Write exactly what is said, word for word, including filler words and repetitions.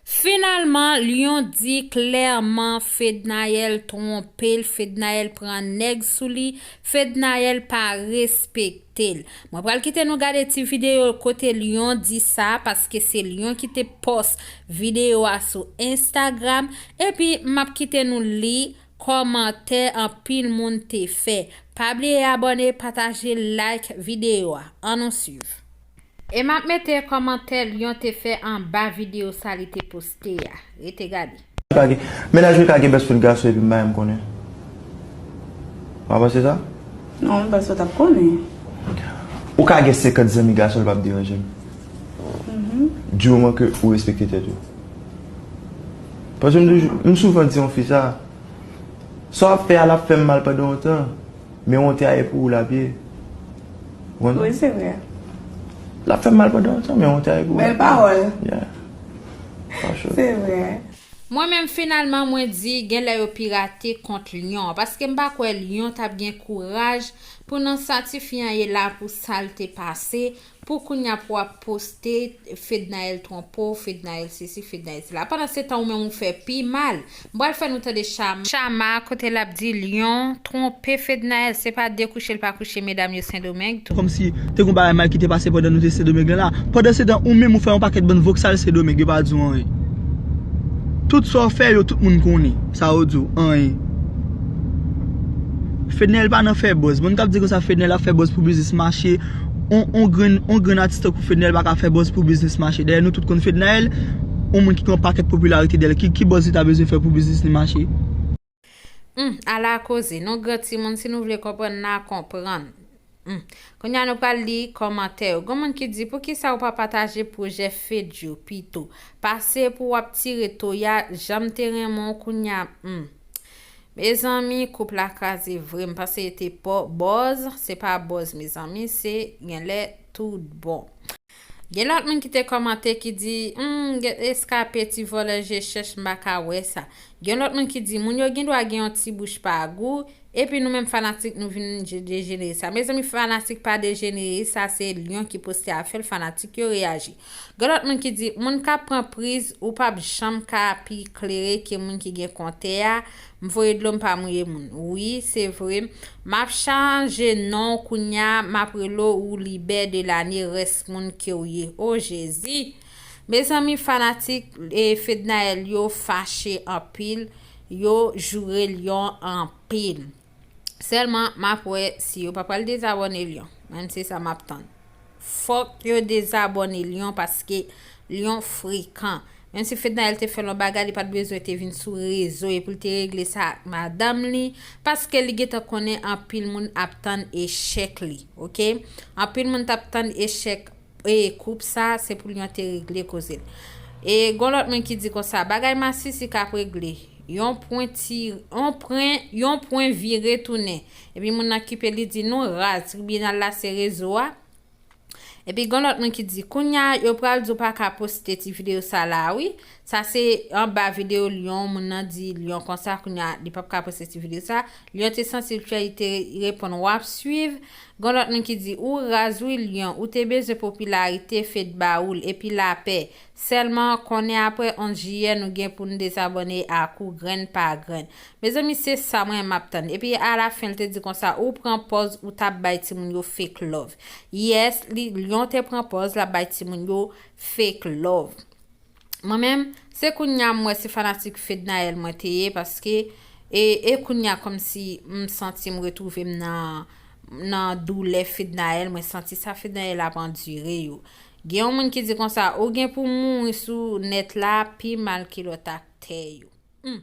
Finalman, Lion di klèman Fednaelle twonpe l, Fednaelle pran nèg sou li, Fednaelle pa respekte l. Mwen pral kite nou gade ti videyo kote Lion di sa, paske se Lion ki te pòs videyo a sou Instagram, epi m ap kite nou li kòmantè anpil moun te fè. Pa bliye abòne, pataje, like videyo a. Ann nou swiv. E m ap mete kòmantè Lion te fè anba videyo sa li te poste a. Rete gade. Pa gen, mennaj mwen ka gen bèsfrèn gason epi m pa menm konnen. W pa panse sa? Non, m panse w t ap konnen. Ou ka gen senkant zanmi gason, l p ap deranje m. Mhm. Du moman ke ou respekte tèt ou. Paske m toujou, m souvan di yon fi sa, sa w ap fè a, l ap fè m mal pandan yon tan. Men wonte a e pou ou l ap ye. Ou konprann? Wi, se vre. L ap fè m mal pandan yon tan, men wonte a e pou ou l ap ye. Bèl pawòl. Yeah. For sure. Se vre. Mwen menm, finalman, mwen di, genlè yo pirate kont Lion, paske m pa kwè Lion t ap gen kouraj pou nan sa tifi an ye la, pou sa l te pase, pou kounye a pou w ap poste Fednaelle twonpe w, Fednaelle sesi, Fednaelle sela. Pandan se tan, ou menm ou fè pi mal. M pral fè nou tande Chama. Chama, kote l ap di Lion twonpe Fednaelle, se pa de kouche l pa kouche medam yo Sendomeng tou. Kòmsi te gon bagay mal ki te pase pandan nou te Sendomeng lan la. Pandan se tan, ou menm ou fè yon pakèt bann voksal Sendomeng, yo pa di w anyen. Tout sa w fè yo, tout moun konnen. Sa yo di w, anyen. Fednaelle pa nan fè buzz. Moun k ap di konsa Fednaelle ap fè buzz pou biznis mache. On, on grenn, on grenn atis tankou Fednaelle pa ka fè buzz pou biznis mache. Dayè nou tout konn Fednaelle, on moun ki gen yon pakèt popilarite dèyè l. Ki, ki buzz li ta bezwen fè pou biznis li mache? Hmm, ala koze. Nou gran timoun, si nou vle konprann, n a konprann. Hmm. Kounye a nou pral li kòmantè yo. Gon moun ki di, poukisa ou pa pataje pwojè Fed yo pito? Pase pou w ap tire toya, jan m te renmen w kounye a. Hmm. Mezanmi, koup la kraze vre. M panse yo te bòz, se pa bòz, mezanmi, se genlè tout bon. Gen lòt moun ki te kòmante ki di, hmm, eskape ti vòlè je chèch, m pa ka wè sa. Gen lòt moun ki di, moun yo gen dwa gen yon ti bouch pa gou, epi nou menm fanatik nou vin je-, dejenere sa. Mezanmi, fanatik pa dejenere, sa se Lion ki poste afè l, fanatik yo reyaji. Gen lòt moun ki di, moun k ap pran priz, ou p ap janm ka pi klere ke moun ki gen kontè a, m voye dlo, m pa mouye moun. Wi, se vre. M ap chanje non w kounye a, m ap rele w Libè Delane, rès moun ke w ye. O Jezi! Mezanmi, fanatik, e, Fednaelle yo fache anpil, yo joure Lion anpil. Sèlman, m ap wè si yo pa pral dezabòne Lion. Mwen, se sa m ap tann. Fòk yo dezabòne Lion paske Lion frekan. Menm si Fednaelle te fè l yon bagay, li pa t bezwen te vin sou rezo e pou l te regle sa ak madanm li, paske li gentan konnen anpil moun ap tann echèk li, oke? Anpil moun t ap tann echèk e koup sa, se pou Lion te regle koze l. E gon lòt moun ki di konsa, bagay masisi k ap regle. Yon pwen ti, yon pwen, yon pwen vire tounen. Epi moun nan kipe li di, nou raz, tribinal la se rezo a. Epi gon lòt moun ki di, kounye a, yo pral di w pa ka poste ti videyo sa la, wi. Sa se anba videyo Lion, moun nan di Lion konsa, kounye a, li p ap ka poste ti videyo sa. Lion te santi l fè, li te reponn, w ap swiv. Gon lòt moun ki di, ou raz wi Lion, ou te bezwen popilarite, Fed ba ou l, epi lapè. Sèlman, konnen apre onz jiyè, nou gen pou n dezabòne ak ou grenn pa grenn. Mezanmi, se sa mwen m ap tann. Epi alafen, l te di konsa, ou pran pòz ou t ap bay timoun yo fake love. Yes, li, Lion te pran pòz l ap bay timoun yo fake love. Mwen menm, se kounye a m wè se fanatik Fednaelle mwen te ye, paske, e, e kounye a kòmsi m santi m retwouve m nan, nan doulè Fednaelle, mwen santi sa Fednaelle ap andire yo. Gen yon moun ki di konsa, ou gen pou mouri sou nèt la pi mal ke lòt aktè yo. Hmm.